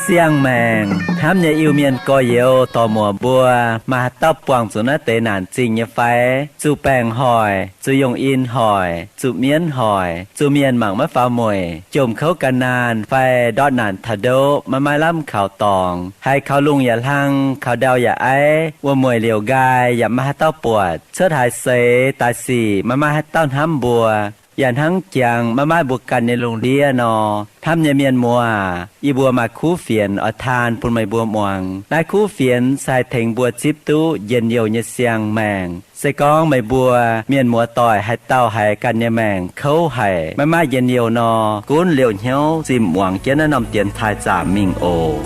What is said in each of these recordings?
Siang-maengc hnamv nyei Iu-Mienh gorx-youz dorc-muoc mbuo, maaih haaix dauh buangh zuqc naaiv deix naanc zingh nyei fai? Zuqc baengc hoic, zuqc yungh in hoic, zuqc mienv hoic, zuqc mienh mangc maiv faaux mueic, jomc kouv ga'naanh fai ndortv naanc taux ndoqv, maiv maaih lamh kaux dorngx, haiz kaux lungh yaac hlang, kaux ndau yaac aiv, wuom-mueic liouc nqaai yaac maiv maaih haaix dauh buatc, cuotv haaix seix daaih sic maiv maaih haaix dauh hnamv mbuo, yaac hnangv jangx maiv maaih mbuo ganh nyei lungh ndiev nor. Hnamv nyei mienh muoz, yie mbuo maaih kuv fienx oix taan bun meih mbuo muangx. Naaiv kuv fienx se haih tengx mbuo zipv duqv njien-youh nyei siang-maengc. Se gorngv meih mbuo mienh muoz-doic haaix dauh haiz ganh nyei maengc kouv haic, maiv maaih njien-youh nor, gunv liouh hnyouv zimh muangx jienv naaiv norm dienx taaih zaamc mingh oc.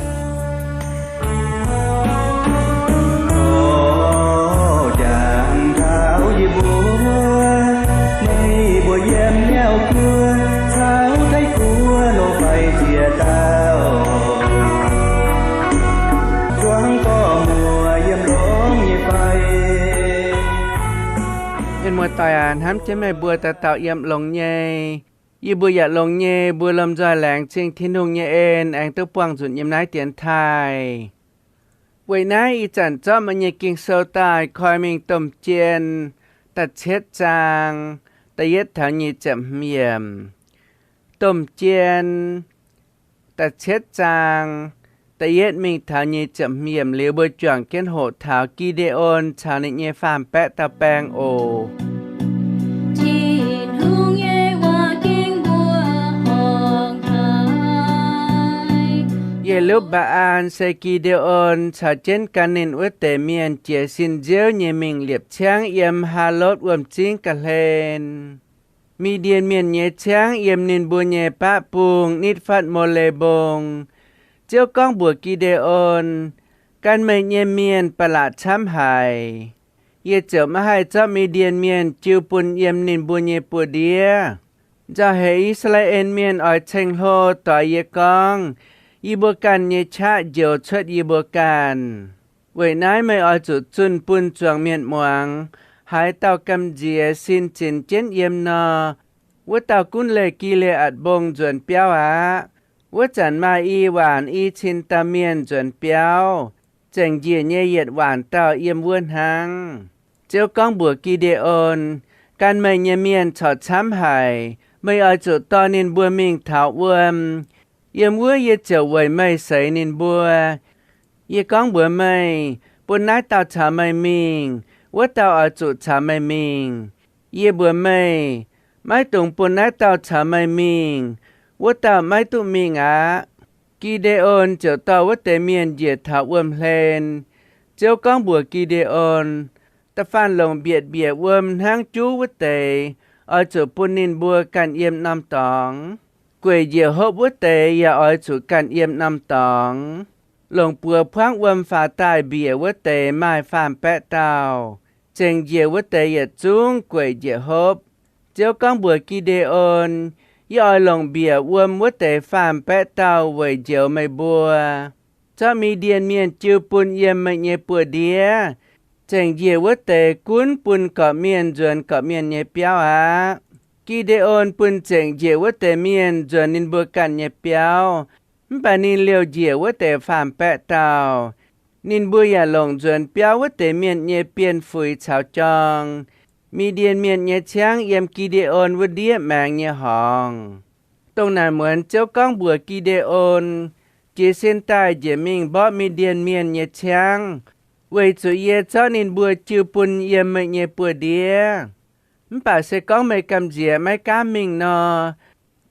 Jangx taux yie mbuo, meih mbuo yiem Niauv-Guoqv caux Taiv-Guoqv loz-fai ziex dauh, zuangx gorx-muoc yiem longx nyei fai? Mienh muoz-doic aac, hnamv jienv meih mbuo dauh dauh yiem longx nyei. Yie mbuo yaac longx nyei, mbuo lomh nzoih laengz zingh Tin-Hungh nyei en aengx duqv buangh nzunc yiem naaiv dienx taaih. Weic naaiv ih zanc zorqv meih nyei Ging-Sou daaih koi mingh Domh Jien da'cietv zaang da'yietv taux nyic ziepc hmz yiemc. Domh Jien da'cietv zaang da'yietv mingh taux nyic ziepc hmz yiemc liuz, mbuo juangc jienv hoqc taux Gi^nde^on caux ninh nyei faam-baeqv dauh baeng oc. Tin-Hungh nyei waac-ging mbuo horngc haic. Ye^lupv^mbaa^an se Gi^nde^on caux jienv gan ninh wuov deix mienh jiez sin nziouv nyei mingh liepc ciangv yiem Haalotv wuom-zingv ga'hlen. Mi^ndien Mienh nyei ciangv yiem ninh mbuo nyei baqv bung nitv fatv Mole Mbong. Ziouv gorngv mbuox Gi^nde^on, Gan meih nyei mienh ba'laqc camv haic. Yie ziouc maiv haih zorqv Mi^ndien Mienh jiu bun yiem ninh mbuo nyei buoz-ndiev. Nzauh heix I^saa^laa^en Mienh oix ceng-hlo doix yie gorngv, yie mbuo ganh nyei qaqv njoux cuotv yie mbuo ganh. Weic naaiv meih oix zuqc zunh bun zuangx mienh muangx. Haaix dauh gamh nziex sin zinx jienv yiem nor, wuov dauh gunv leih Gi^le^atc Mbong nzuonx biauv aqv. Wuov zanc maaih i waanc i cin dauh mienh nzuonx biauv, zengc njiec nyei yietc waanc dauh yiem wuov hnangv. Ziouv gorngv mbuox Gi^nde^on, Gan meih nyei mienh corc camv haic. Meih oix zuqc dorh ninh mbuo mingh taux wuom. Yiem wuov yie ziouc weic meih seix ninh mbuo. Yie gorngv mbuox meih, Bun naaiv dauh caux meih mingh, wuov dauh oix zuqc caux meih mingh. Yie mbuox meih, Maiv dungx bun naaiv dauh caux meih mingh, wuov dauh maiv duqv mingh aqv. Gi^nde^on ziouc dorh wuov deix mienh njiec taux wuom-hlen. Ziouv gorngv mbuox Gi^nde^on, Da'faanh longc mbietc mbiec wuom hnangv juv wuov deix, oix zuqc bun ninh mbuo ganh yiem norm dorngx. Gueic njiec hopv wuov deix yaac oix zuqc ganh yiem norm dorngx. Longc buoz buangv wuom faaux daaih mbiec wuov deix maaih faam-baeqv dauh. Zengc njiec wuov deix yietc zungv gueic njiec hopv. Ziouv gorngv mbuox Gi^nde^on, Yie oix longc mbiec wuom wuov deix faam-baeqv dauh weic njoux meih mbuo, zorqv Mi^ndien Mienh jiu bun yiem meih nyei buoz-ndiev. Zengc njiec wuov deix gunv bun gorqv-mienh nzuonx gorqv-mienh nyei biauv aqv. Gi^nde^on bun zengc njiec wuov deix mienh nzuonx ninh mbuo ganh nyei biauv. Mv baac ninh liouh njiec wuov deix faam-baeqv dauh. Ninh mbuo yaac longc nzuonx biauv wuov deix mienh nyei bienh fuix caux jorng. Mi^ndien Mienh nyei ciangv yiem Gi^nde^on wuov ndiev maengx nyei horngz. Dongh naaic muonz Ziouv gorngv mbuox Gi^nde^on, Jiez sin daaih njiec mingh mborqv Mi^ndien Mienh nyei ciangv, weic zuqc yie zorqv ninh mbuo jiu bun yiem meih nyei buoz-ndiev. Mv baac se gorngv meih gamh nziex maiv gaamv mingh nor,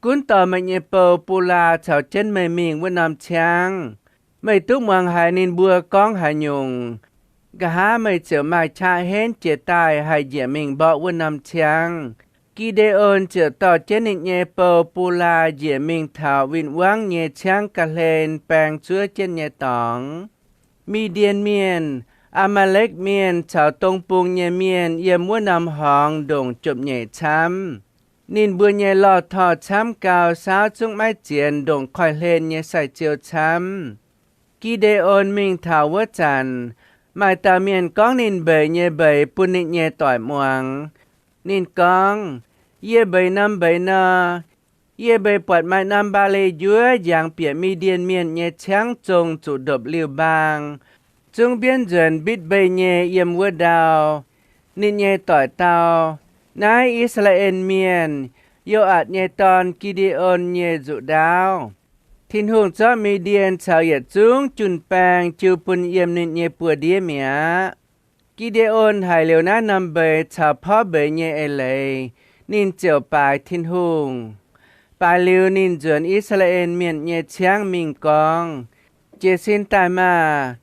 gunv dorh meih nyei bou, Bulaa, caux jienv meih mingh wuov norm ciangv. Meih duqv muangx haiz ninh mbuo gorngv haaix nyungc, nqa'haav meih ziouc maaih qaqv henv jiez daaih haih njiec mingh mborqv wuov norm ciangv. Gi^nde^on ziouc dorh jienv ninh nyei bou, Bulaa, njiec mingh taux win-wangv nyei ciangv ga'hlen baeng zuov jienv nyei dorngx. Mi^ndien Mienh, Aa^maa^lekv Mienh caux dong bung nyei mienh yiem wuov norm horngz ndongc jomc-nyeic camv. Ninh mbuo nyei lorh torh camv gau, saauv zungv maiv zienx, ndongc koiv-hlen nyei sai-ziou camv. Gi^nde^on mingh taux wuov zanc, maaih dauh mienh gorngv ninh mbeix nyei mbeix bun ninh nyei doic muangx. Ninh gorngv, Yie mbeix norm mbeix nor, yie mbeix buatc maaih norm mbaa^le njuov njangx bieqc Mi^ndien Mienh nyei ciangv zong zuqc ndopv-liuh mbaang, zungv mbienv nzuonx mbitv mbei nyei yiem wuov ndau. Ninh nyei doic dau, Naaiv I^saa^laa^en Mienh, Yo^aatc nyei dorn, Gi^nde^on, nyei nzuqc ndaauv. Tin-Hungh zorqv Mi^ndien caux yietc zungv jun-baeng jiu bun yiem ninh nyei buoz-ndiev mi'aqv. Gi^nde^on haiz liuz naaiv norm mbeix caux porv mbeix nyei eix leiz, ninh ziouc baaix Tin-Hungh. Baaix liuz, ninh nzuonx I^saa^laa^en Mienh nyei ciangv mingh gorngv, Jiez sin daaih maah!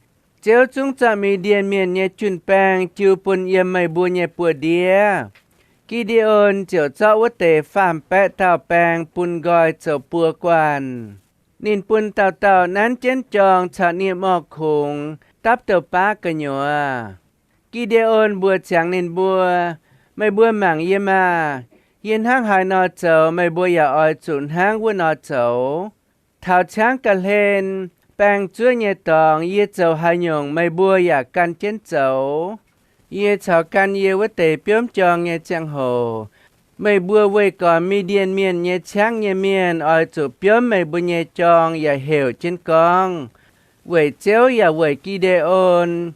Ziouv zungv zorqv Mi^ndien Mienh nyei jun-baeng jiu bun yiem meih mbuo nyei buoz-ndiev. Gi^nde^on ziouc zorqv wuov deix faam-baeqv dauh baeng bun nqoi zoux buo guanh. Ninh bun dauh dauh nanv jienv jorng caux nie-mor kungx dapv douz-baav gu'nyuoz. Gi^nde^on mbuox ziangx ninh mbuo, Meih mbuo mangc yie maah! Yie hnangv haaix nor zoux, meih mbuo yaac oix zuqc hnangv wuov nor zoux. Taux ciangv ga'hlen, baeng zuov nyei dorngx, yie zoux haaix nyungc, meih mbuo yaac gan jienv zoux. Yie caux gan yie wuov deix biomv jorng nyei ziangh hoc, meih mbuo weih gormx Mi^ndien Mienh nyei ciangv nyei mienh oix zuqc biomv meih mbuo nyei jorng yaac heuc jienv gorngv, Weic Ziouv yaac weic Gi^nde^on.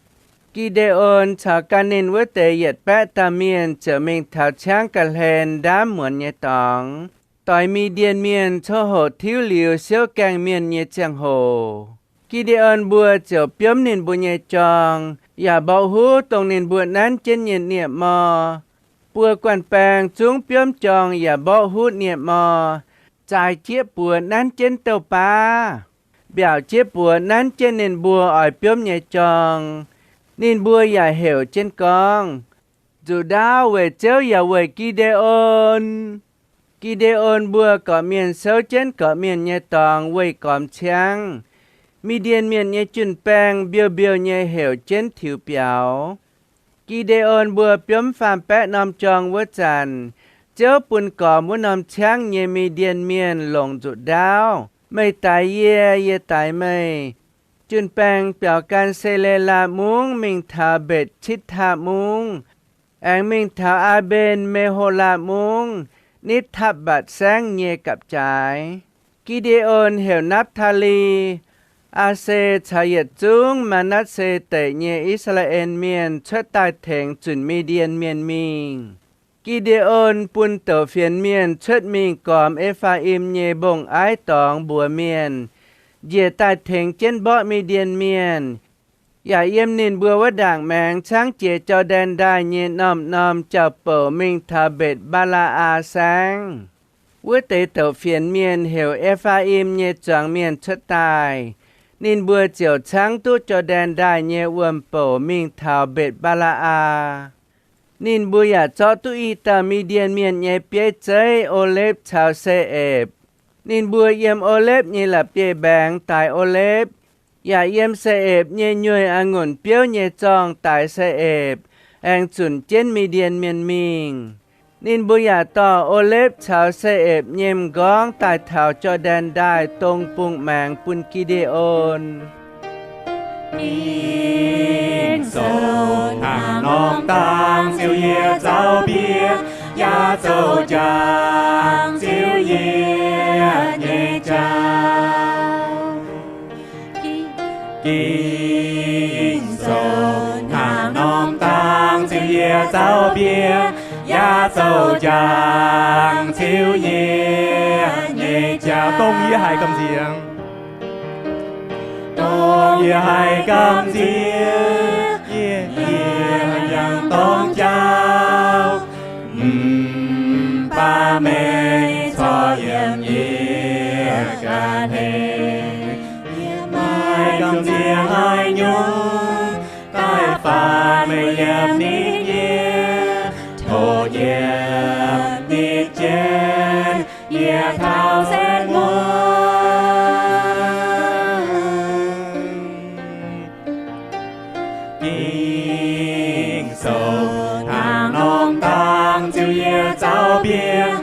Gi^nde^on caux gan ninh wuov deix yietc baeqv dauh mienh ziouc mingh taux ciangv ga'hlen ndaamv muonz nyei dorngx, doix Mi^ndien Mienh coqv hoqc tiuv liuz siouv gaengh mienh nyei ziangh hoc. Gi^nde^on mbuo ziouc biomv ninh mbuo nyei jorng, yaac mborqv huv dongh ninh mbuo nanv jienv nyei nie-mor. Buo guanh baeng zungv biomv jorng yaac mborqv huv nie-mor, zaaix jieqv buoz nanv jienv douz-baav, mbiaauc jieqv buoz nanv jienv ninh mbuo oix biomv nyei jorng. Ninh mbuo yaac heuc jienv gorngv, Nzuqc ndaauv weic Ziouv yaac weic Gi^nde^on. Gi^nde^on mbuo gorqv-mienh souv jienv gorqv-mienh nyei dorngx weih gormx ciangv. Mi^ndien Mienh nyei jun-baeng mbiouh mbiouh nyei heuc jienv tiux biaux. Gi^nde^on mbuo biomv faam-baeqv norm jorng wuov zanc, Ziouv bun gormx wuov norm ciangv nyei Mi^ndien Mienh longc nzuqc ndaauv, meih daix yie, yie daix meih. Jun-baeng biaux gan Se^le^laa Mungv mingh taux Mbetc^citv^taa Mungv, aengx mingh taux Aa^mben Me^ho^laa Mungv, nitv Tapv^mbatc Saengv nyei gapv-jaaix. Gi^nde^on heuc Napv^taa^li, Aa^se caux yietc zungv Maa^natv^se Deic nyei I^saa^laa^en Mienh cuotv daaih tengx zunc Mi^ndien Mienh mingh. Gi^nde^on bun douc fienx mienh cuotv mingh gormx E^faa^im nyei mbong-aiv dorngx mbuox mienh, njiec daaih tengx jienv mborqv Mi^ndien Mienh, yaac yiem ninh mbuo wuov ndaangc maengx caangv jiex Jor^ndaen Ndaaih nyei norm-norm jauv-bouc mingh taux Mbetc^mbaa^laa^aa Saengv. Wuov deix douc fienx mienh heuc E^faa^im nyei zuangx mienh cuotv daaih. Ninh mbuo ziouc caangv duqv Jor^ndaen Ndaaih nyei wuom-bouc mingh taux Mbetc^mbaa^laa^aa. Ninh mbuo yaac zorqv duqv i dauh Mi^ndien Mienh nyei bieiv zeiv, O^lepv, caux Se^epc. Ninh mbuo yiem O^lepv nyei la'bieiv-mbaengx daix O^lepv, yaac yiem Se^epc nyei nyueih a'ngunc biouv nyei zorngh daix Se^epc, aengx zunc jienv Mi^ndien Mienh mingh. Ninh mbuo yaac dorh O^lepv caux Se^epc nyei m'nqorngv daaih taux Jor^ndaen Ndaaih dong bungh maengx bun Gi^nde^on. Ging-Sou hnangv norm dangh ziouc yie zaux bieqc, yaac zoux njang ziouc yie nyei jauv. Ging-Sou hnangv norm dangh ziouc yie zaux bieqc, yaac zoux njang ziouc yie nyei jauv. Dongh yie haiz gamh nziex, dongh yie haiz gamh nziex, yie, yie yangh dorng jauv. Mv-baac meih corc yiem yie ga'hlen. Yie maiv gamh nziex haaix nyungc daaih faix meih yiem nitv yie, tov yiem nitv jienv yie taux setv mueiz. Ging-Sou hnangv norm dangh ziouc yie zaux bieqc,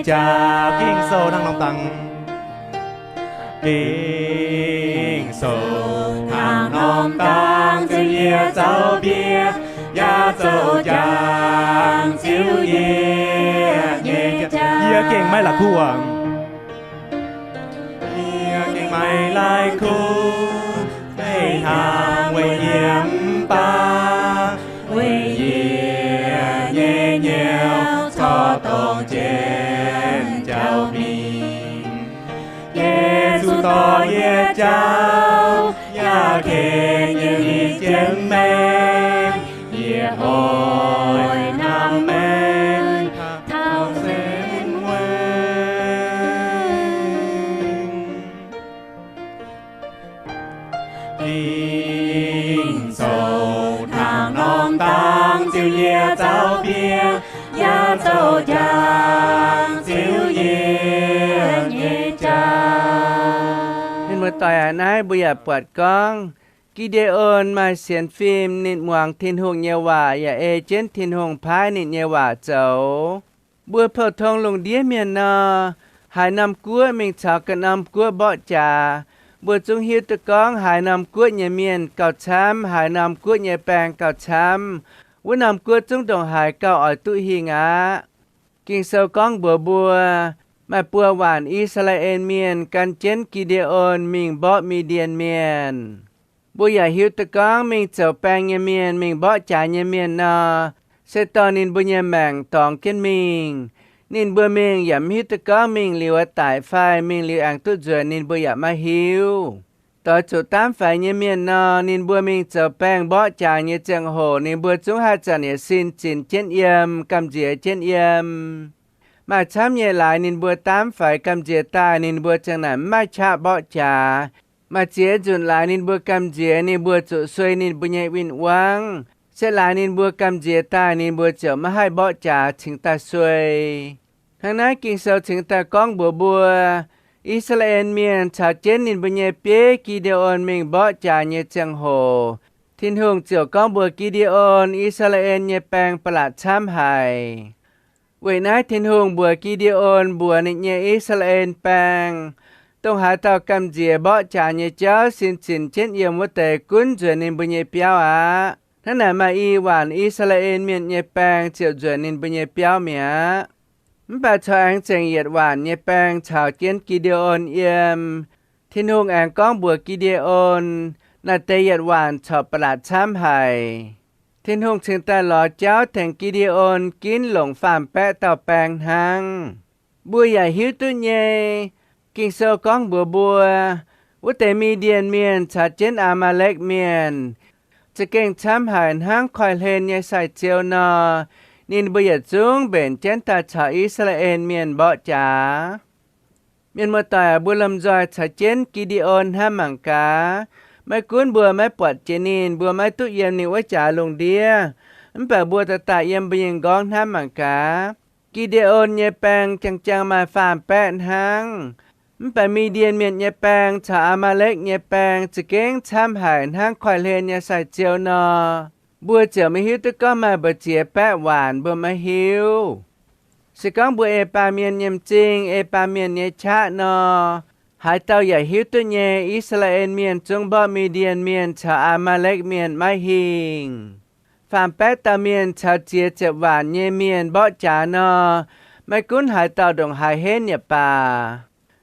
Jaa Ging-Sou hnangv norm dangx. Ging-Sou hnangv norm dangx, Ziouv yie zaux bieiv yaac zoux jangx Ziouv yie nyei jaa. Yie gengh maiv la'kuqv. Yie gengh maiv la'kuqv, meih hnangv weic yie mv baac weic yie nyei nyouz corc dongh jienv jauv mingh. Yesu dorh yie jauv yaac ken yie nyei jienv maengc, yie oix hnamv maengc taux senv huin. Ging-Sou hnangv norm dangx, Ziouv yie zaux bieiv yaac zoux jangx Ziouv yie nyei jaa. Mienh muoz-doic aac, naaiv mbuo yaac buatc gorngv Gi^nde^on maaih sienx fim, ninh muangx Tin-Hungh nyei waac yaac ei jienv Tin-Hungh paaiv ninh nyei waac zoux. Mbuo pou-tong lungh ndiev mienh nor, haaix norm guoqv mingh caux ganh norm guoqv mborqv jaax, mbuo zungv hiuv duqv gorngv haaix norm guoqv nyei mienh gauh camv, haaix norm guoqv nyei baeng gauh camv, wuov norm guoqv zungv ndongc haaix gauh oix duqv hingh aqv. Ging-Sou gorngv mbuox mbuo, maaih buo waanc I^saa^laa^en Mienh gan jienv Gi^nde^on mingh mborqv Mi^ndien Mienh. Mbuo yaac hiuv duqv gorngv mingh zoux baeng nyei mienh, mingh mborqv jaax nyei mienh nor, se dorh ninh mbuo nyei maengc dorngx jienv mingh. Ninh mbuo mingh yaac mv hiuv duqv gorngv mingh liuz oix daic fai mingh liuz aengx duqv nzuonx, ninh mbuo yaac maiv hiuv. Doix zuqc daamv faix nyei mienh nor, ninh mbuo mingh zoux baeng mborqv jaax nyei ziangh hoc, ninh mbuo zungv haih zanc yietc sin zinx jienv yiem, gamh nziex jienv yiem. Maaih camv nyei laaix ninh mbuo daamv faix gamh nziex daaih, ninh mbuo ziang naaic mv maaih qaqv mborqv jaax. Maaih ziex nzunc laaix ninh mbuo gamh nziex, ninh mbuo zuqc suei ninh mbuo nyei win-wangv. Se laaix ninh mbuo gamh nziex daaih, ninh mbuo ziouc maiv haih mborqv jaax cingx daaih suei. Hnangv naaiv Ging-Sou cingx daaih gorngv mbuox mbuo, I^saa^laa^en Mienh caux jienv ninh mbuo nyei bieiv Gi^nde^on mingh mborqv jaax nyei ziangh hoc, Tin-Hungh ziouc gorngv mbuox Gi^nde^on, I^saa^laa^en nyei baeng ba'laqc camv haic. Weic naaiv Tin-Hungh mbuox Gi^nde^on mbuox ninh nyei I^saa^laa^en Baeng, dongh haaix dauh gamh nziex mborqv jaax nyei jauv sin zinx jienv yiem wuov deix gunv nzuonx ninh mbuo nyei biauv aqv. Hnangv naaic maaih i waanc I^saa^laa^en Mienh nyei baeng ziouc nzuonx ninh mbuo nyei biauv mi'aqv. Mv baac corc aengx zengc yietc waanc nyei baeng caux jienv Gi^nde^on yiem. Tin-Hungh aengx gorngv mbuox Gi^nde^on, naaiv deix yietc waanc corc ba'laqc camv haic. Tin-Hungh cingx daaih lorz jauv tengx Gi^nde^on ginv longc faam-baeqv dauh baeng hnangv. Mbuo yaac hiuv duqv nyei, Ging-Sou gorngv mbuox mbuo, wuov deix Mi^ndien Mienh caux jienv Aa^maa^lekv Mienh za'gengh camv haic hnangv koiv-hlen nyei sai-ziou nor, ninh mbuo yietc zungv mbenc jienv daaih caux I^saa^laa^en Mienh mborqv jaax. Mienh muoz-doic, mbuo lomh nzoih caux jienv Gi^nde^on hnamv mangc gaax. Maiv gunv mbuo maiv buatc jiex ninh, mbuo maiv duqv yiem ninh wuov jaax lungh ndiev, mv baac mbuo daaih daaih yiem mbuo nyei nqorngv hnamv mangc gaax. Gi^nde^on nyei baeng jangx-jangx maaih faam-baeqv hnangv, mv baac Mi^ndien Mienh nyei baeng caux Aa^maa^lekv nyei baeng za'gengh camv haic hnangv koiv-hlen nyei sai-ziou nor, mbuo ziouc maiv hiuv duqv gorngv maaih mbu'ziex baeqv waanc, mbuo maiv hiuv. Se gorngv mbuo ei baamh mienh nyei m'zing, ei baamh mienh nyei qaqv nor, haaix dauh yaac hiuv duqv nyei, I^saa^laa^en Mienh zungv mborqv Mi^ndien Mienh caux Aa^maa^lekv Mienh maiv hingh. Faam-baeqv dauh mienh caux ziex ziepc waanc nyei mienh mborqv jaax nor, maiv gunv haaix dauh ndongc haaix henv yaac baac,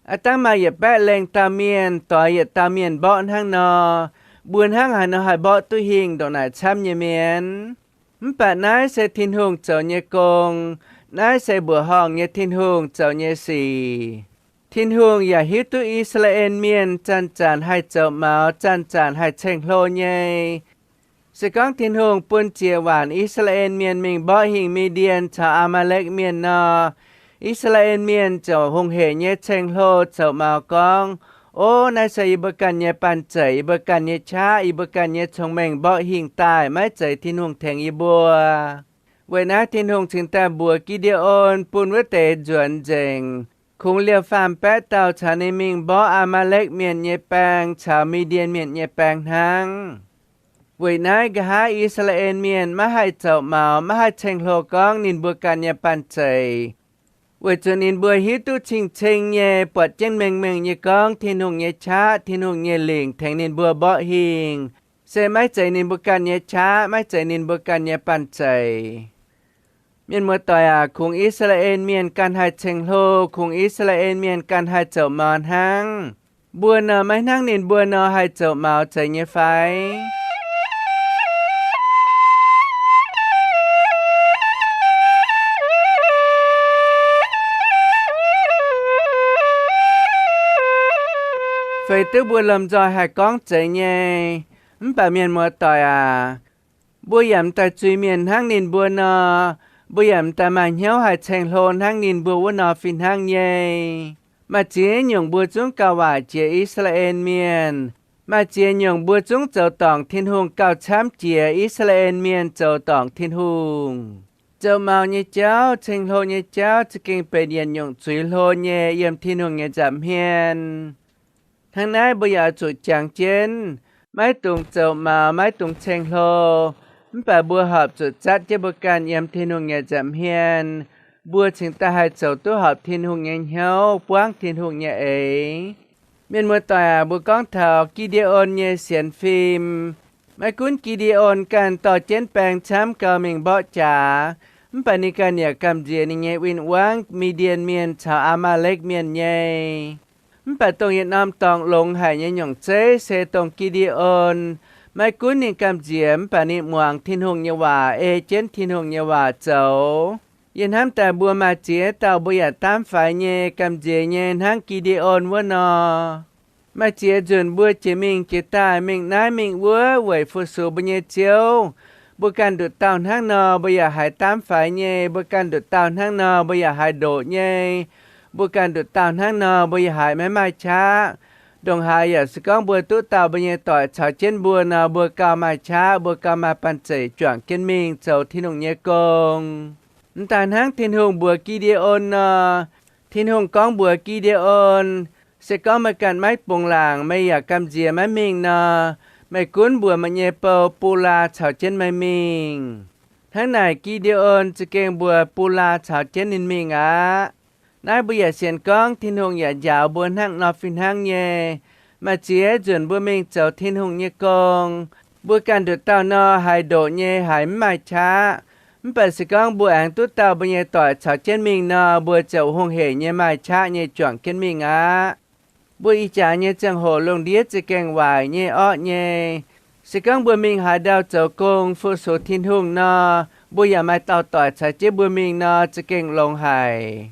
aav dangh maaih yietc baeqv lengh dauh mienh doix yietc dauh mienh mborqv hnangv nor, mbuo hnangv haaix nor haih mborqv duqv hingh ndongc naaic camv nyei mienh? Mv baac naaiv se Tin-Hungh zoux nyei gong. Naaiv se mbuoqc horngh nyei Tin-Hungh zoux nyei sic. Tin-Hungh yaac hiuv duqv I^saa^laa^en Mienh zanc-zanc haih zoux maux, zanc-zanc haih ceng-hlo nyei. Se gorngv Tin-Hungh bun ziex waanc I^saa^laa^en Mienh mingh mborqv hingh Mi^ndien caux Aa^maa^lekv Mienh nor, I^saa^laa^en Mienh ziouc hungh hec nyei ceng-hlo zoux maux gorngv, Ov, naaiv se yie mbuo ganh nyei banh zeic, yie mbuo ganh nyei qaqv, yie mbuo ganh nyei cong-mengh mborqv hingh daaih, maiv zeiz Tin-Hungh tengx yie mbuo. Weic naaiv Tin-Hungh cingx daaih mbuox Gi^nde^on bun wuov deix nzuonx nzengc, kungx liouh faam-baeqv dauh caux ninh mingh mborqv Aa^maa^lekv Mienh nyei baeng caux Mi^ndien Mienh nyei baeng hnangv. Weic naaiv nqa'haav I^saa^laa^en Mienh maiv haih zoux maux, maiv haih ceng-hlo gorngv ninh mbuo ganh nyei banh zeic. weic zuqc ninh mbuo hiuv duqv cing-cing nyei, buatc jienv mengh mengh nyei gorngv Tin-Hungh nyei qaqv, Tin-Hungh nyei lingc tengx ninh mbuo mborqv hingh, se maiv zeiz ninh mbuo ganh nyei qaqv, maiv zeiz ninh mbuo ganh nyei banh zeic. Mienh muoz-doic aac, kungx I^saa^laa^en Mienh ganh haih ceng-hlo, kungx I^saa^laa^en Mienh ganh haih zoux maux hnangv. Mbuo nor, maiv hnangv ninh mbuo nor haih zoux maux zeiz nyei fai? Feix duqv mbuo lomh nzoih haih gorngv zeiz nyei. Mv baac mienh muoz-doic aac, mbuo yaac m'daaih zuiz-mienh hnangv ninh mbuo nor, mbuo yaac m'daaih maaih hnyouv haih ceng-hlo hnangv ninh mbuo wuov nor fih hnangv nyei. Maaih ziex nyungc mbuo zungv gauh waaic jiex I^saa^laa^en Mienh. Maaih ziex nyungc mbuo zungv zoux dorngc Tin-Hungh gauh camv jiex I^saa^laa^en Mienh zoux dorngc Tin-Hungh. Zoux maux nyei jauv, ceng-hlo nyei jauv za'gengh benx yietc nyungc zuiz hlo nyei yiem Tin-Hungh nyei nza'hmien. Hnangv naaiv mbuo yaac oix zuqc jangx jienv, maiv dungx zoux maux, maiv dungx ceng-hlo. Mv baac mbuo horpc zuqc zatv jienv mbuo ganh yiem Tin-Hungh nyei nza'hmien, mbuo cingx daaih haih zoux duqv horpc Tin-Hungh nyei hnyouv, buangv Tin-Hungh nyei eix. Mienh muoz-doic aac, mbuo gorngv taux Gi^nde^on nyei sienx fim. Maiv gunv Gi^nde^on ganh dorh jienv baeng camv gau mingh mborqv jaax, mv baac ninh ganh yaac gamh nziex ninh nyei win-wangv, Mi^ndien Mienh caux Aa^maa^lekv Mienh nyei. Mv baac dongh yietc norm dorngx longx haic nyei nyungc zeiv se dongh Gi^nde^on. Maiv gunv ninh gamh nziex, mv baac ninh muangx Tin-Hungh nyei waac, ei jienv Tin-Hungh nyei waac zoux. Yie hnamv daaih mbuo maaih ziex dauh mbuo yaac daamv faix nyei, gamh nziex nyei hnangv Gi^nde^on wuov nor. Maaih ziex nzunc mbuo jiex mingh jiex daaih, mingh naaiv mingh wuov weic fu-sux mbuo nyei Ziouv. Mbuo ganh nduqc dauh hnangv nor, mbuo yaac haiz daamv faix nyei. Mbuo ganh nduqc dauh hnangv nor, mbuo yaac haiz ndoqc nyei. Mbuo ganh nduqc dauh hnangv nor, mbuo yaac haiz maiv maaih qaqv. Ndongc haaix yaac se gorngv mbuo duqv dauh mbuo nyei doic caux jienv mbuo nor, mbuo gauh maaih qaqv, mbuo gauh maaih banh-zeic juangc jienv mingh zoux Tin-Hungh nyei gong. M'daaih hnangv Tin-Hungh mbuox Gi^nde^on nor, Tin-Hungh gorngv mbuox Gi^nde^on, se gorngv meih ganh maiv bungx laangc, meih yaac gamh nziex maiv mingh nor, meih gunv mbuox meih nyei bou, Bulaa, caux jienv meih mingh. Hnangv naaic Gi^nde^on za'gengh mbuox Bulaa caux jienv ninh mingh aqv. Naaiv mbuo yaac sienx gorngv Tin-Hungh yaac njaaux mbuo hnangv nor fih hnangv nyei. Maaih ziex nzunc mbuo mingh zoux Tin-Hungh nyei gong, mbuo ganh nduqc dauh nor haiz ndoqc nyei, haiz mv maaih qaqv. Mv baac se gorngv mbuo aengx duqv dauh mbuo nyei doic caux jienv mingh nor, mbuo ziouc hungh heic nyei maaih qaqv nyei juangc jienv mingh aqv. Mbuo ih jaax nyei ziangh hoc lungh ndiev za'gengh waaic nyei orqv nyei. Se gorngv mbuo mingh haaix ndau zoux gong fu-sux Tin-Hungh nor, mbuo yaac maaih dauh doic caux jienv mbuo mingh nor, za'gengh longx haic.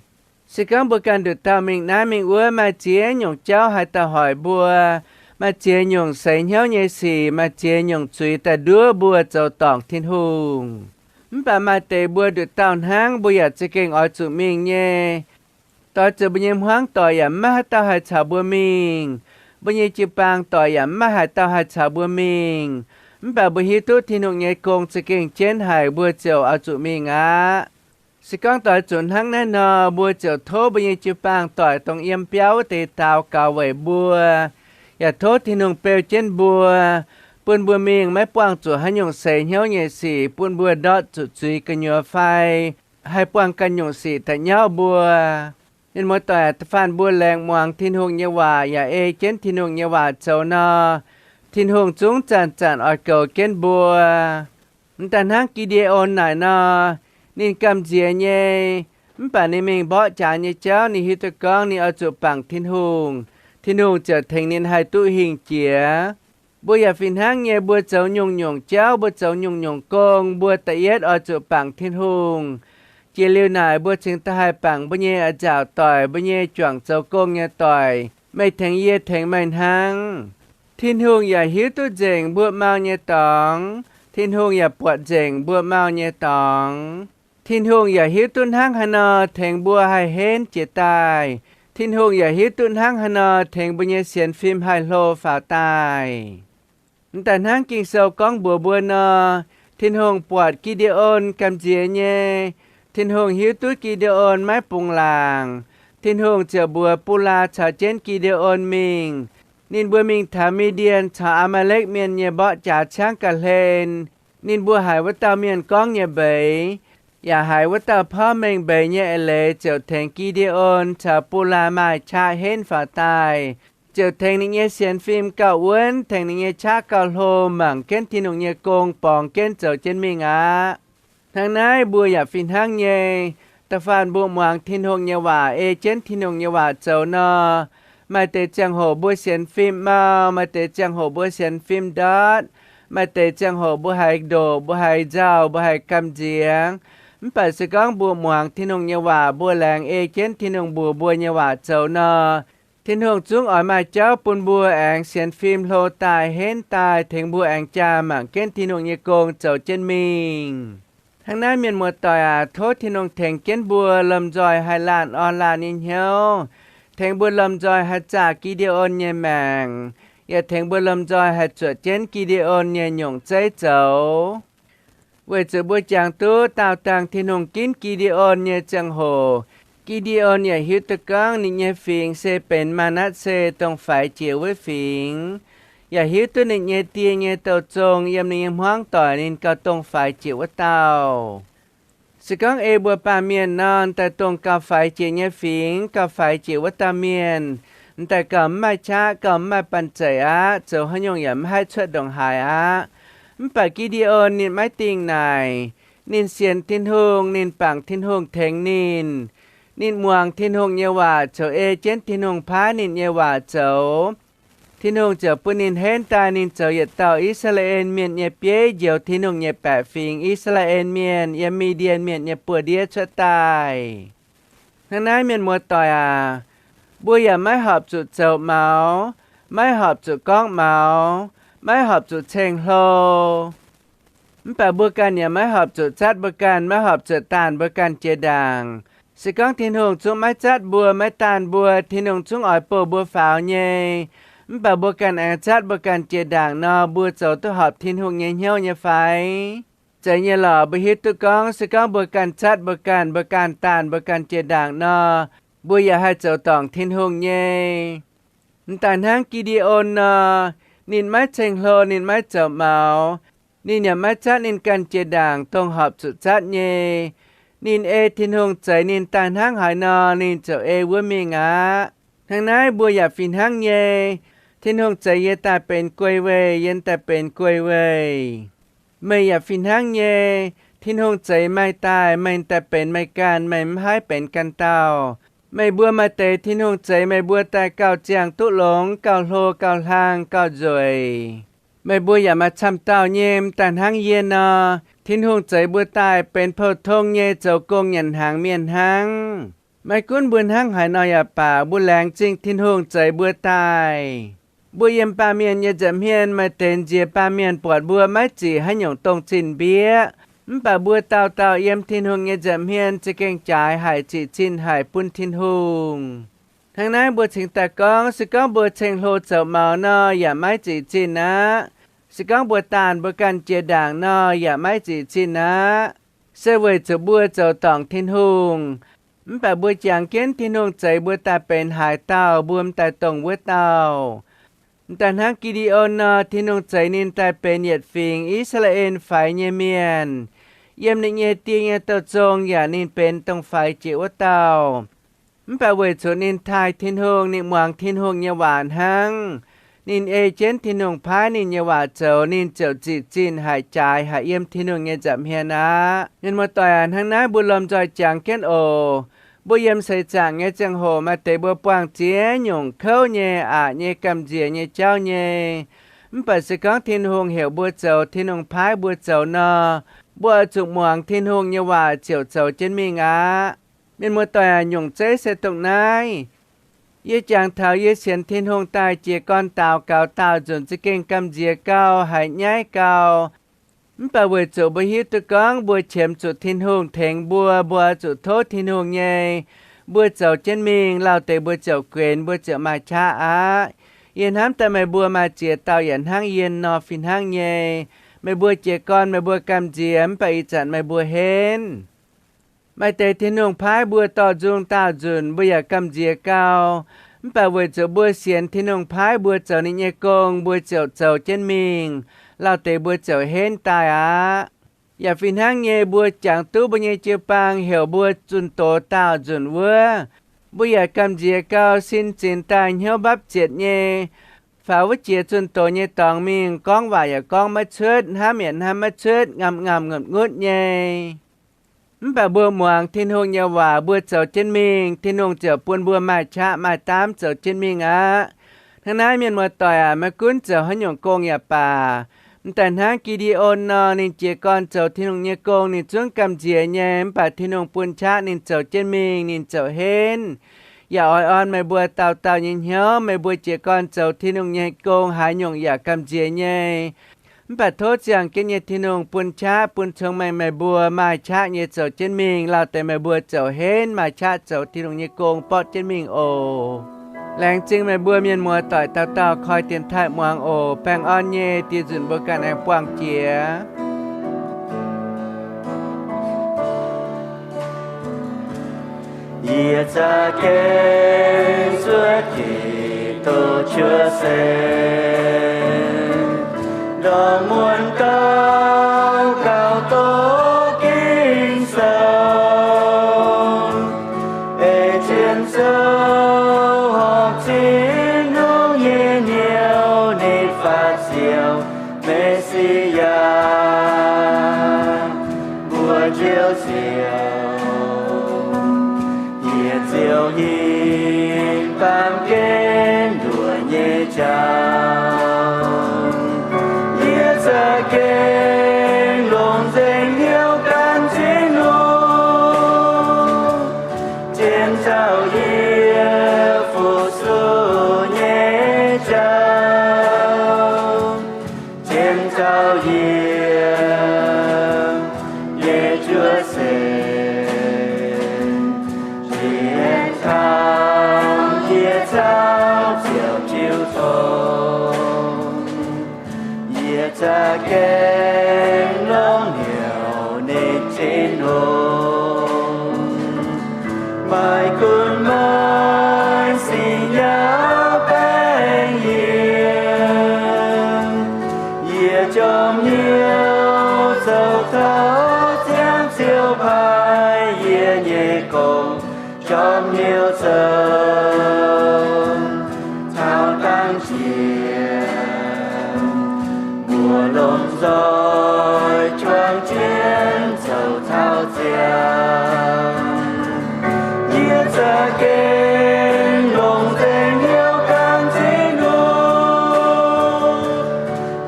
Se gorngv mbuo ganh nduqc dauh mingh naaiv mingh wuov, maaih ziex nyungc jauv haih daaih hoic mbuo. Maaih ziex nyungc seix hnyouv nyei sic, maaih ziex nyungc zuiz daaih nduov mbuo zoux dorngc Tin-Hungh. Mv baac maaih deix mbuo nduqc dauh hnangv, mbuo yaac za'gengh oix zuqc mingh nyei. Doix zuqc mbuo nyei hmuangv doic yaac maiv maaih haaix dauh haih caux mbuo mingh. Mbuo nyei jiu-baang doic yaac maiv maaih haaix dauh haih caux mbuo mingh. Mv baac mbuo hiuv duqv Tin-Hungh nyei gong za'gengh jienv haic, mbuo ziouc oix zuqc mingh aqv. Se gorngv doix zuqc hnangv naaiv nor, mbuo ziouc tov mbuo nyei jiu-baang doic dongh yiem biauv wuov deix daaux gaux weic mbuo, yaac tov Tin-Hungh beu jienv mbuo, bun mbuo mingh maiv buangh zuqc haaix nyungc seix hnyouv nyei sic, bun mbuo ndortv zuqc zuiz gu'nyuoz fai haih buangh ganh nyungc sic da'nyauv mbuo. Mienh muoz-doic, da'faanh mbuo laengz muangx Tin-Hungh nyei waac yaac ei jienv Tin-Hungh nyei waac zoux nor, Tin-Hungh zungv zanc-zanc oix goux jienv mbuo. M'daaih hnangv Gi^nde^on naaic nor, ninh gamh nziex nyei, mv baac ninh mingh mborqv jaax nyei jauv ninh hiuv duqv gorngv ninh oix zuqc bangc Tin-Hungh, Tin-Hungh ziouc tengx ninh haih duqv hingh jiex. Mbuo yaac fih hnangv nyei, mbuo zoux nyungc-nyungc jauv, mbuo zoux nyungc-nyungc gong, mbuo da'yietv oix zuqc bangc Tin-Hungh. Jiex liuz naaic mbuo cingx daaih haih bangc mbuo nyei a'nzaauc doic, mbuo nyei juangc zoux gong nyei doic. Meih tengx yie, tengx meih hnangv. Tin-Hungh yaac hiuv duqv nzengc mbuo mau nyei dorngx. Tin-Hungh yaac buatc nzengc mbuo mau nyei dorngx. Tin-Hungh yaac hiuv duqv hnangv haaix nor tengx mbuo haih henv jiez daaih. Tin-Hungh yaac hiuv duqv hnangv haaix nor tengx mbuo nyei sienx fim haih hlo faaux daaih. M'daaih hnangv Ging-Sou gorngv mbuox mbuo nor, Tin-Hungh buatc Gi^nde^on gamh nziex nyei. Tin-Hungh hiuv duqv Gi^nde^on maiv bungx laangc. Tin-Hungh ziouc mbuox Bulaa caux jienv Gi^nde^on mingh. Ninh mbuo mingh taux Mi^ndien caux Aa^maa^lekv Mienh nyei mborqv jaax ciangv ga'hlen. Ninh mbuo haiz wuov dauh mienh gorngv nyei mbeix, yaac haiz wuov dauh porv mengh mbeix nyei eix leiz ziouc tengx Gi^nde^on caux Bulaamaaih qaqv henv faaux daaih, ziouc tengx ninh nyei sienx fim gauh wuonv, tengx ninh nyei qaqv gauh hlo, mangc jienv Tin-Hungh nyei gong borngz jienv zoux jienv mingh aqv. Hnangv naaiv mbuo yaac fih hnangv nyei. Da'faanh mbuo muangx Tin-Hungh nyei waac, ei jienv Tin-Hungh nyei waac zoux nor, maaih deix ziangh hoc mbuo sienx fim mau, maaih deix ziangh hoc mbuo sienx fim ndortv, maaih deix ziangh hoc mbuo haiz ndoqc, mbuo haiz nzauh, mbuo haiz gamh nziex. Mv baac se gorngv mbuo muangx Tin-Hungh nyei waac, mbuo laengz ei jienv Tin-Hungh mbuox mbuo nyei waac zoux nor, Tin-Hungh zungv oix maaih jauv bun mbuo aengx sienx fim hlo daaih, henv daaih, tengx mbuo aengx jaa mangc jienv Tin-Hungh nyei gong zoux jienv mingh. Hnangv naaiv, mienh muoz-doic aac, tov Tin-Hungh tengx jienv mbuo lomh nzoih haih laanh orn laanh nyei hnyouv, tengx mbuo lomh nzoih haih zaah Gi^nde^on nyei maengc, yaac tengx mbuo lomh nzoih haih zuotc jienv Gi^nde^on nyei nyungc zeiv zoux. Weic zuqc mbuo jangx duqv daauh dangh Tin-Hungh ginv Gi^nde^on nyei ziangh hoc, Gi^nde^on yaac hiuv duqv gorngv ninh nyei fingx se benx Maa^natv^se, dongh faix jiex wuov fingx, yaac hiuv duqv ninh nyei die nyei douh zong yiem ninh nyei hmuangv doic ninh gauh dongh faix jiex wuov dauh. Se gorngv ei mbuo baamh mienh nor, daaih dongh gauh faix jiex nyei fingx, gauh faix jiex wuov dauh mienh, m'daaih gauh mv maaih qaqv, gauh mv maaih banh zeic aqv, zoux haaix nyungc yaac mv haih cuotv ndongc haaix aqv. Mv baac Gi^nde^on ninh maiv dingh naaic. Ninh sienx Tin-Hungh, ninh bangc Tin-Hungh tengx ninh. Ninh muangx Tin-Hungh nyei waac, ziouc ei jienv Tin-Hungh paaiv ninh nyei waac zoux. Tin-Hungh ziouc bun ninh henv daaih, ninh zoux yietc dauh I^saa^laa^en Mienh nyei bieiv njoux Tin-Hungh nyei baeqc fingx, I^saa^laa^en Mienh yiem Mi^ndien Mienh nyei buoz-ndiev cuotv daaih. Hnangv naaiv, mienh muoz-doic aac, mbuo yaac maiv horpc zuqc zoux maux, maiv horpc zuqc gorngv maux, maiv horpc zuqc ceng-hlo. Mv baac mbuo ganh yaac maiv horpc zuqc zatv mbuo ganh, maiv horpc zuqc daanh mbuo ganh jiex ndaangc. Se gorngv Tin-Hungh zungv maiv zatv mbuo, maiv daanh mbuo, Tin-Hungh zungv oix bouh mbuo faaux nyei. Mv baac mbuo ganh aengx zatv mbuo ganh jiex ndaangc nor, mbuo zoux duqv horpc Tin-Hungh nyei hnyouv nyei fai? Zeiz nyei lorqc. Mbuo hiuv duqv gorngv, se gorngv mbuo ganh zatv mbuo ganh, mbuo ganh daanh mbuo ganh jiex ndaangc nor, mbuo yaac haih zoux dorngc Tin-Hungh nyei. M'daaih hnangv Gi^nde^on nor, ninh maiv ceng-hlo, ninh maiv zoux maux, ninh yaac maiv zatv ninh ganh jiex ndaangc dongh horpc zuqc zatv nyei. Ninh ei Tin-Hungh zeix ninh daaih hnangv haaix nor, ninh ziouc ei wuov mingh aqv. Hnangv naaiv mbuo yaac fih hnangv nyei. Tin-Hungh zeix yie daaih benx guei weih, yie daaih benx guei weih. Meih yaac fih hnangv nyei. Tin-Hungh zeix meih daaih, meih daaih benx meih ganh, meih mv haih benx ganh dauh. Meih mbuo maaih deix Tin-Hungh zeix meih mbuo daaih gauh ziangh duqv longx, gauh hlo, gauh hlang, gauh nzueic. Meih mbuo yaac maaih camv dauh nyei, m'daaih hnangv yie nor. Tin-Hungh zeix mbuo daaih benx pou-tong nyei zoux gong nyanc hnaangx mienh hnangv. Maiv gunv mbuo hnangv haaix nor yaac baac, mbuo laengz zingh Tin-Hungh zeix mbuo daaih. Mbuo yiem baamh mienh nyei nza'hmien maaih deix nziex baamh mienh buatc mbuo maiv zic haaix nyungc dongh zinh mbieqv. Mv baac mbuo dauh dauh yiem Tin-Hungh nyei nza'hmien za'gengh jaaix haic, zic zinh haic bun Tin-Hungh. Hnangv naaiv mbuo cingx daaih gorngv, se gorngv mbuo ceng-hlo zoux maux nor, yaac maiv zic zinh aqv. Se gorngv mbuo daanh mbuo ganh jiex ndaangc nor, yaac maiv zic zinh aqv. Se weic zuqc mbuo zoux dorngc Tin-Hungh. Mv baac mbuo jangx jienv Tin-Hungh zeix mbuo daaih benx haaix dauh, mbuo m'daaih dongh wuov dauh. M'daaih hnangv Gi^nde^on nor, Tin-Hungh zeix ninh daaih benx yietc fingx I^saa^laa^en faix nyei mienh. Yiem ninh nyei die nyei douh zong yaac ninh benx dongh faix jiex wuov dauh. Mv baac weic zuqc ninh taaih Tin-Hungh, ninh muangx Tin-Hungh nyei waac hnangv, ninh ei jienv Tin-Hungh paaiv ninh nyei waac zoux, ninh ziouc zic zinh haic, jaaix haic yiem Tin-Hungh nyei nza'hmien aqv. Mienh muoz-doic aac, hnangv naaiv mbuo lomh nzoih jangx jienv oc. Mbuo yiem seix zaangc nyei ziangh hoc maaih deix mbuo buangh ziex nyungc kouv nyei, aqc nyei, gamh nziex nyei jauv nyei. Mv baac se gorngv Tin-Hungh heuc mbuo zoux, Tin-Hungh paaiv mbuo zoux nor, mbuo oix zuqc muangx Tin-Hungh nyei waac ziouc zoux jienv mingh aqv. Mienh muoz-doic aac, nyungc zeiv se dongh naaiv. Yie jangx taux yie sienx Tin-Hungh daaih jiez gorn daux gaux daauh nzunc za'gengh gamh nziex gau, haiz nyaiv gau. Mv baac weic zuqc mbuo hiuv duqv gorngv mbuo qiemx zuqc Tin-Hungh tengx mbuo, mbuo oix zuqc tov Tin-Hungh nyei, mbuo zoux jienv mingh, lauh deix mbuo ziouc guenx, mbuo ziouc maaih qaqv aqv. Yie hnamv daaih meih mbuo maaih ziex dauh yaac hnangv yie nor fih hnangv nyei. Meih mbuo jiez gorn meih mbuo gamh nziex, mv baac ih zanc meih mbuo henv. Maaih deix Tin-Hungh paaiv mbuo dorh nzung daauh nzunc, mbuo yaac gamh nziex gau. Mv baac weic zuqc mbuo sienx Tin-Hungh paaiv mbuo zoux ninh nyei gong, mbuo ziouc zoux jienv mingh, lauh deix mbuo ziouc henv daaih aqv. Yaac fih hnangv nyei, mbuo jangx duqv mbuo nyei jiu-baang heuc mbuo zunh doz daauh nzunc wuov, mbuo yaac gamh nziex gau, sin zinx daaih hnyouv mbapv zietc nyei, faaux wuov jiex zunh doz nyei dorngx mingh, gorngv waac yaac gorngv maiv cuotv, hnamv yaac hnamv maiv cuotv, ngamv ngamh ngutv ngutv nyei. Mv baac mbuo muangx Tin-Hungh nyei waac, mbuo zoux jienv mingh, Tin-Hungh ziouc bun mbuo maaih qaqv maaih daamv zoux jienv mingh aqv. Hnangv naaiv, mienh muoz-doic aac, maiv gunv zoux haaix nyungc gong yaac baac, m'daaih hnangv Gi^nde^on nor, ninh jiez gorn zoux Tin-Hungh nyei gong, ninh zungv gamh nziex nyei. Mv baac Tin-Hungh bun qaqv ninh zoux jienv mingh, ninh ziouc henv. Yaac oix orn meih mbuo dauh dauh nyei hnyouv, meih mbuo jiez gorn zoux Tin-Hungh nyei gong, haaix nyungc yaac gamh nziex nyei. Mv baac tov ziangh jienv nyei Tin-Hungh bun qaqv bun cong-mengh meih mbuo maaih qaqv nyei zoux jienv mingh, lauh deix meih mbuo ziouc henv maaih qaqv zoux Tin-Hungh nyei gong borqv jienv mingh oc. Laengz zingh meih mbuo mienh muoz-doic dauh dauh koi dienx taaih muangx oc. Baengh orn nyei, diex nzunc mbuo ganh aengx buangh jiex. Yie za'gengh zuov Giduc cuotv seix, ndortv muonz daux gaux doqc Ging-Sou, ei jienv zoux horpc Tin-Hungh nyei niouz, ninh faatv siou Me^si^yaa, mbuo njoux siou. Yie ziouc hingh baamh gen nduoqc nyei jauv. Yie za'gengh longc nzengc hnyouv gan Tin-Hungh, zien zaux yie fu-sux nyei jauv, zien zaux yie nyei cuotv seix, zien taux yie caux ziouc jiu tong. Yie za'gengh longc hnyouv ninh Tin-Hungh, maiv gunv maaih singx yaauv baengh yie, yie jorm hnyouv zoux taux ziangh Ziouv paaiv yie nyei gong, jorm hnyouv zoux taux dangh jiex, mbuo lomh nzoih juangc jienv zoux taux ziangh. Yie za'gengh longc nzengc hnyouv gan Tin-Hungh,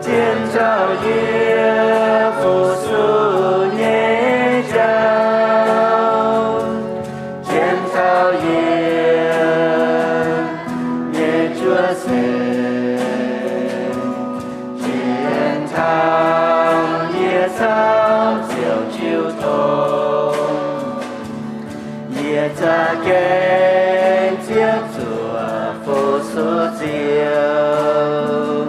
zien zaux yie fu-sux nyei jauv, zien zaux yie nyei cuotv seix, zien taux yie caux ziouc jiu tong. Yie za'gengh ziouc zuoqc fu-sux Ziouv,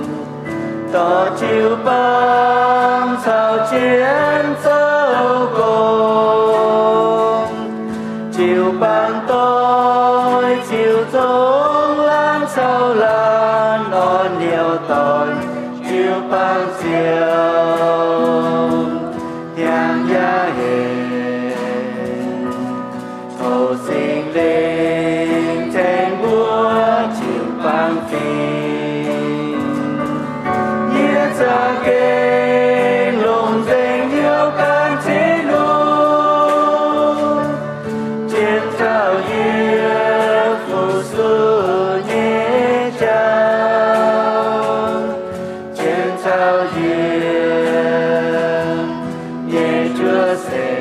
dorh jiu-baang caux jienv zoux gong. Jiu-baang doix, ziux zong laangz caux laanh orn liouh doic, jiu-baang ziouc hiaangx yaac hec. Tov Singx Lingh tengx mbuo jiu-baang fingx. Yie za'gengh longc nzengc hnyouv gan Tin-Hungh, zien zaux yie fu-sux nyei jauv, zien zaux yie nyei cuotv seix,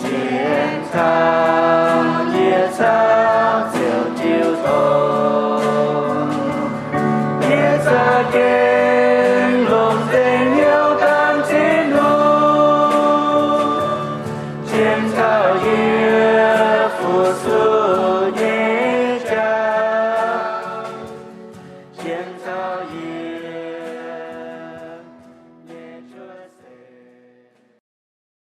zien taux yie caux ziouc jiu tong. Yie za'gengh